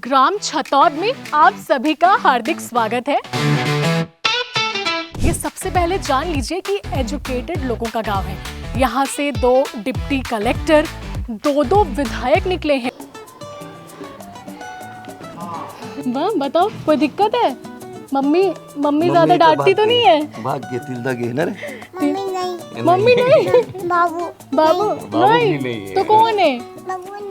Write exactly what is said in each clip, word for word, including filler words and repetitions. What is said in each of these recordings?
ग्राम छतौद में आप सभी का हार्दिक स्वागत है। ये सबसे पहले जान लीजिए कि एजुकेटेड लोगों का गांव है। यहाँ से दो डिप्टी कलेक्टर, दो दो विधायक निकले हैं। वाह, बताओ, कोई दिक्कत है? मम्मी, मम्मी ज्यादा डांटती तो नहीं है? भाग के तिलदा गे ना रे। मम्मी नहीं। मम्मी नहीं। बाबू। बाबू? बाबू नहीं। भी नहीं है। तो कौन है? बाबू नहीं।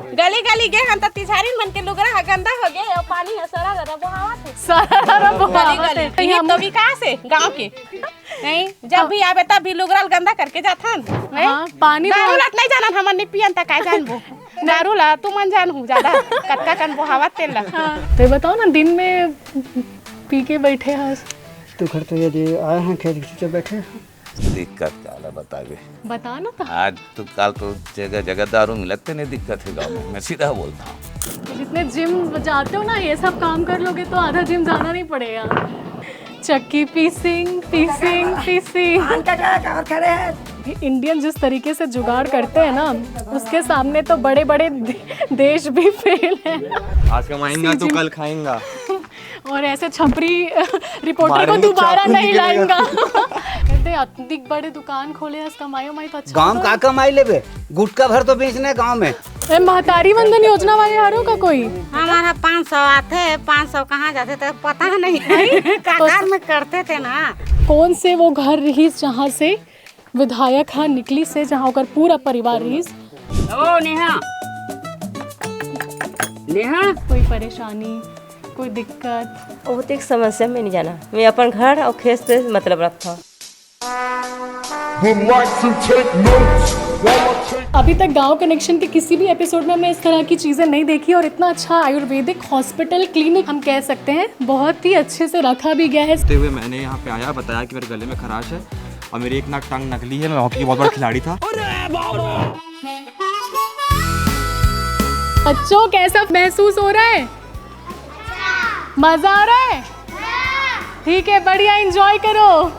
गली गली गे हन त तिजहारिन मन के लुगरा ह गंदा हो गे अउ पानी ह सरा ररा बोहावत हे। सरा ररा बोहावत हे। ये तो विकास है गांव के। नहीं, जब भी आवे तब भी लुगरा ल गंदा करके जाथन। हैं? हाँ, पानी दारू बोहा- लत नहीं जानन, हमन नहीं पियन त काय जानबो। दारू ला तू मन जानहू ज्यादा, कतका कन बोहावत तेल ला। हाँ। तो ये बताओ ना, दिन में पी के बैठे हस। तो घर तो ये दे आए हैं, खेत के चुपचाप बैठे हैं। दिक्कत काला बताबे। बता ना तो। आज तो काल तो जगह जगह दारू मिलत ते नहीं दिक्कत है गांव में, मैं सीधा बोलता हूँ। जितने जिम जाते हो ना, ये सब काम कर लोगे तो आधा जिम जाना नहीं पड़ेगा। चक्की पीसिंग, पीसिंग, पीसिंग। पान का क्या और खड़े हैं? इंडियन जिस तरीके से जुगाड़ करते हैं ना, उसके सामने तो बड़े बड़े दे- देश भी फेल हैं। आज कमाएंगा तो कल खाएंगा। और ऐसे छपरी रिपोर्टर को मारेंगे दोबारा चाकू नहीं निकलेगा। लाएंगा। कहते अतिक बड़े दुकान खोले हस, कमाई उमाई तो अच्छा गांव तो का है। कमाई लेबे, गुटखा भर तो बेचना है गांव में। ए, महतारी वंदन योजना वाले हरो का कोई? हमारा पाँच सौ आथे, पाँच सौ कहाँ जाथे तो पता नहीं। कतार में करते थे ना। कौन से वो घर रहीस जहाँ से विधायक हा निकलिस हे, जहाँ ओकर पूरा परिवार रहीस? ओ नेहा, नेहा। कोई परेशानी, कोई दिक्कत? बहुत एक समस्या में नहीं जाना, मैं अपन घर और खेत से मतलब रखता हूँ। Would like to take notes while I take अभी तक गांव कनेक्शन के किसी भी एपिसोड में हमने इस तरह की चीजें नहीं देखी और इतना अच्छा आयुर्वेदिक हॉस्पिटल क्लिनिक हम कह सकते हैं, बहुत ही अच्छे से रखा भी गया है। सोते हुए मैंने यहाँ पे आया, बताया कि मेरे गले में खराश है और मेरी एक नाक टंग नकली है, मैं हॉकी बहुत बड़ा खिलाड़ी था। बच्चों, कैसा महसूस हो रहा है? मजा आ रहा है? ठीक है, बढ़िया, एंजॉय करो।